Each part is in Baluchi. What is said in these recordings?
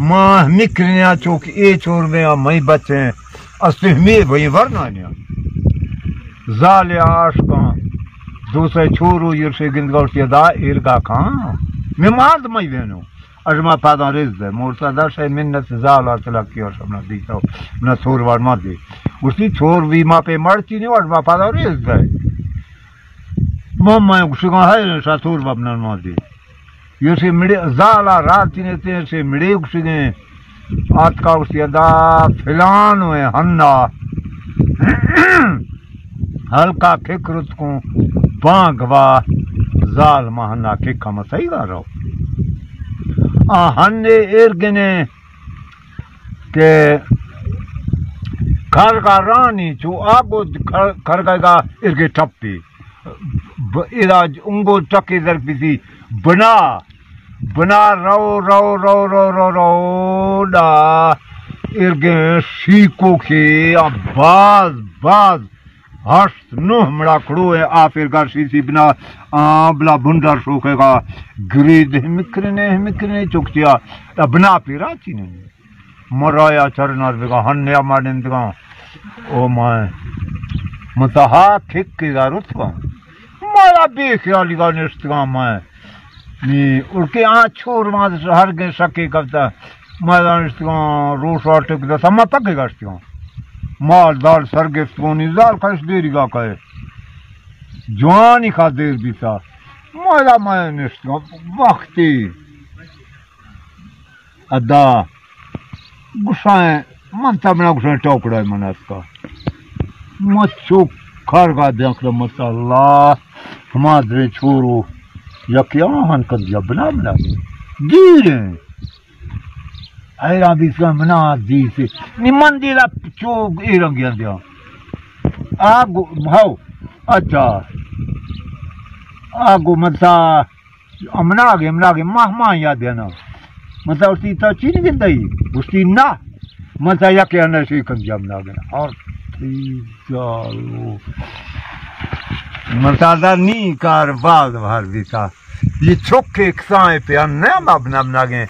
ما ہمی کرنیا چوک اے چور میں آ مئی بچیں، استے ہمی بھئی ورنانیا۔ زال آشکاں، دو سئے چورو یرشے گند گوشتی دا ایرگا کھاں۔ میں ماند مئی وینو۔ اژ ما پاداں ریز دے، مورتا دا شے منت زال آتلا کیا شمنا دیتا، نہ چور وار ما دی۔ گوشتی چور وی ما پہ مرچی نہیں، اژ ما پاداں ریز دے۔ ما، ما گوشگاں ہے، شا چور باب نہ ما دی۔ یوشی مڑے، زالا راتی نے تے، یوشی مڑے گوشگیں۔ آتکا گوشتی، ادا فلان ہوئے ہندا۔ ہلکا کھک رت کوں بانگ وا، زال ما ہنا کھک ہم صحیح گا رو۔ آ ہنے ایرگنے کہ کھرگا رانی چو آگو کھر-، کھرگا ایرگے ٹپی۔ ب-، ادا انگو ٹکے در پیسی بنا، بنا رو، رو، رو، رو، رو، رو، ڈا، ارگے شیکو کے، آ، باز، باز، ہشت، نہ مڑا کھڑو ہے، آ، پھر گا شیسی بنا، آ، بلا بنڈر شوکے گا، گرید ہمکرنے، ہمکرنے چکتیا، آ، بنا پیرا چی نہیں۔ مرایا چرنار بگا، ہن نیا مانندگا۔ او مائے۔ متہا کھک کے گا رتگا۔ مارا بے خیالی گا نشتگا مائے۔ نی، اڑکے آ چور ما ہر گے شکے کپتا۔ ما نشتگا، روش آٹک دا سما پکے گشتگا۔ مال دال سر گفت کونی، دال کش دیری گا کہے۔ جوانی کا دیر بیتا۔ مارا مائے نشتگا۔ وقتی۔ ادا گسائیں، من تمنا گسائیں ٹوکڑا من اتکا۔ مچو کارگا دیاں کہ مت اللہ، ہما درے چورو، یکی آہن کن دیا بنا بنا۔ دیریں۔ حیران بیسگا منا دیسی۔ نی من دیلا چو ایران گیا دیا۔ آگو، ہاو، اچھا۔ آگو متا امناگے، امناگے، ماہ ماہ یاد دینا۔ من تا گوشتی، تا چی نہ گندئی؟ گوشتی، نہ۔ من تا یک یا نشے کن جام نہ گنا۔ اور تی جارو۔ من تا دا نی کار باز بھر بیتا۔ یہ چک ایک سائیں پہ ان نہ مب نم نگے۔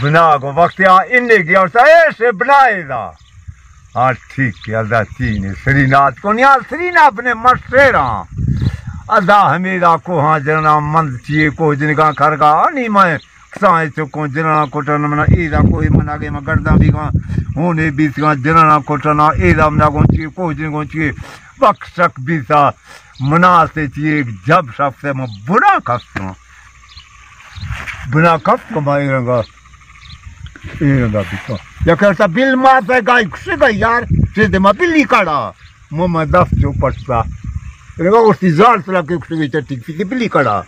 بنا کو وقت آ انے گیا، اور ایسے بنائے دا۔ ہاں، ٹھیک ہے، ادا چین ہے، سرینا اتکوں، یا سرینا اپنے مشیراں۔ ادا ہمیدا کوہاں جناں مند چیے، کوہ جنگاں کھرگا، نی میں کسائیں چکوں جناں کٹن منا، ایدا کوہ منا گے میں گرداں بیگاں، ہونے بیتگاں جناں کٹنا، ایدا منا گوں چیے، کوہ جنگوں چیے، بک شک بیتا، منا سے چیے، جب شخص میں بنا کھستوں۔ بنا کپت کہ ما اے رنگا، اے رنگا بیتا۔ یک ارسا بل ما پہ گائی کشگا یار، چیز دے ما بلی کڑا۔ ما، ما دست چو پٹتا۔ رنگا گوشتی زال سرا کے کشگی چٹی کسی بلی کڑا۔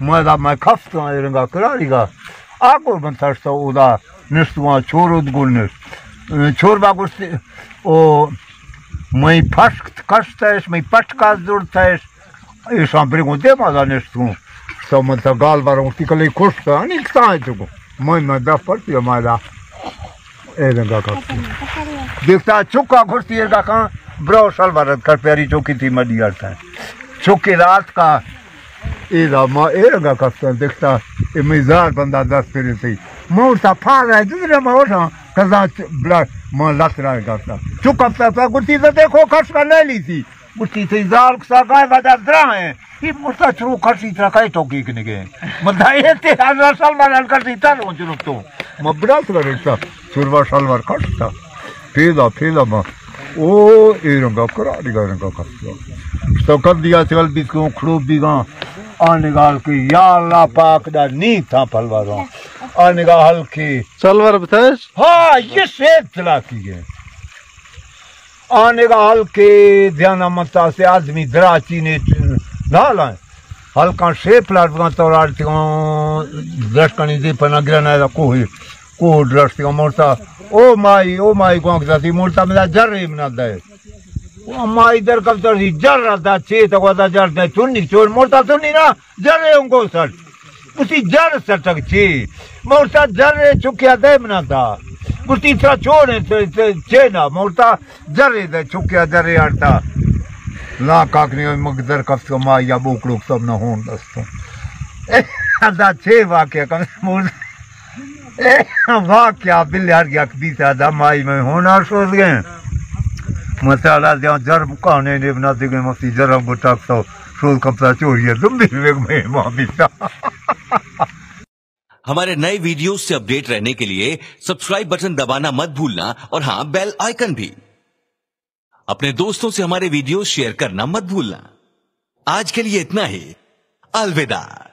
ما دا ما کپتا اے رنگا کراڑی گا۔ آگو من ترستا اودا نشتوا چور اد گل نشت۔ چور با گوشتی، او، مئی پشک کشتش، مئی پٹکا زورتش۔ ایشاں برے گوں دیما دا نشتوں۔ تو من تا گال بارا گوشتی کلے کشتا، نی کسائیں تو گوں۔ من، من دا پرتی ما دا۔ اے رنگا کا۔ دیکھتا چکا گوشتی اے گا کان، برو شلوار کر پیاری چوکی تھی مڈی آتا ہے۔ چکی رات کا، اے دا ما اے رنگا کپتا، دیکھتا، اے مئی زار بندہ دست پھرے تھی۔ مورتا پھار ہے، دوسرے مورتا، کزا چ-، بلا، ما لت رائے گاتا۔ چکا پتا گوشتی تو دیکھو کش کا نہیں لی تھی۔ گوشتی، تئی زال کسا گائے وجہ درا ہیں۔ یہ مرتا چرو کشی ترا کئے ٹوکی کنگے۔ مرتا یہ تے ہزار سال بعد ہل کشی تر ہوں چلو تو۔ ما بڑا سر رکھتا، چروا شلوار کشتا۔ پھیدا، پھیدا ما۔ او، اے رنگا کرا، دیگا رنگا کشتا۔ تو کر دیا چل بیت کو کھڑو بیگا۔ آنے گال کے، یا اللہ پاک دا نی تھا پلواروں۔ آنے گا ہلکی۔ سلوار بتائش؟ ہاں، یہ شیب چلا کی گئے۔ آنے گا ہلکے دھیانا متا سے آدمی دراچی نے ڈالا۔ ہلکاں شیپ لاٹ بگاں تو راڑتگاں درشکنی دے پنا گرنا دا کوہ، کوہ درشتگاں مورتا۔ او مائی، او مائی گوانک داتی مورتا مدا جر منا دے۔ او مائی در کب تر جر دا چے تو دا جر دے چونی چون مورتا چونی نا۔ جرے انگو سٹ۔ گوشتی، جر سٹک چی؟ مورتا جرے چکیا دے منا دا۔ گوشتی، ترا چوڑے چے، چے، چے نا؟ مورتا جرے دے چکیا جرے آڑتا۔ لا کاکنی مگدر کفت کو ما یا بوکڑوک سب نہ ہون دستوں۔ دا چے واقعہ کم مورتا۔ واہ، کیا بل یار، یک بیت آدم آئی میں ہونا شوز گئے۔ مسالہ دیاں جرم کانے نے بنا دے گئے، مفتی جرم گٹاک تو شوز کمتا چوری ہے، تم بھی ویگ میں ماں بیتا۔ ہمارے نئے वीडियो से अपडेट रहने के लिए सब्सक्राइब बटन दबाना मत भूलना और हाँ, बेल आइकन भी। अपने दोस्तों से हमारे वीडियो शेयर करना मत भूलना। आज के लिए इतना ही। अलविदा।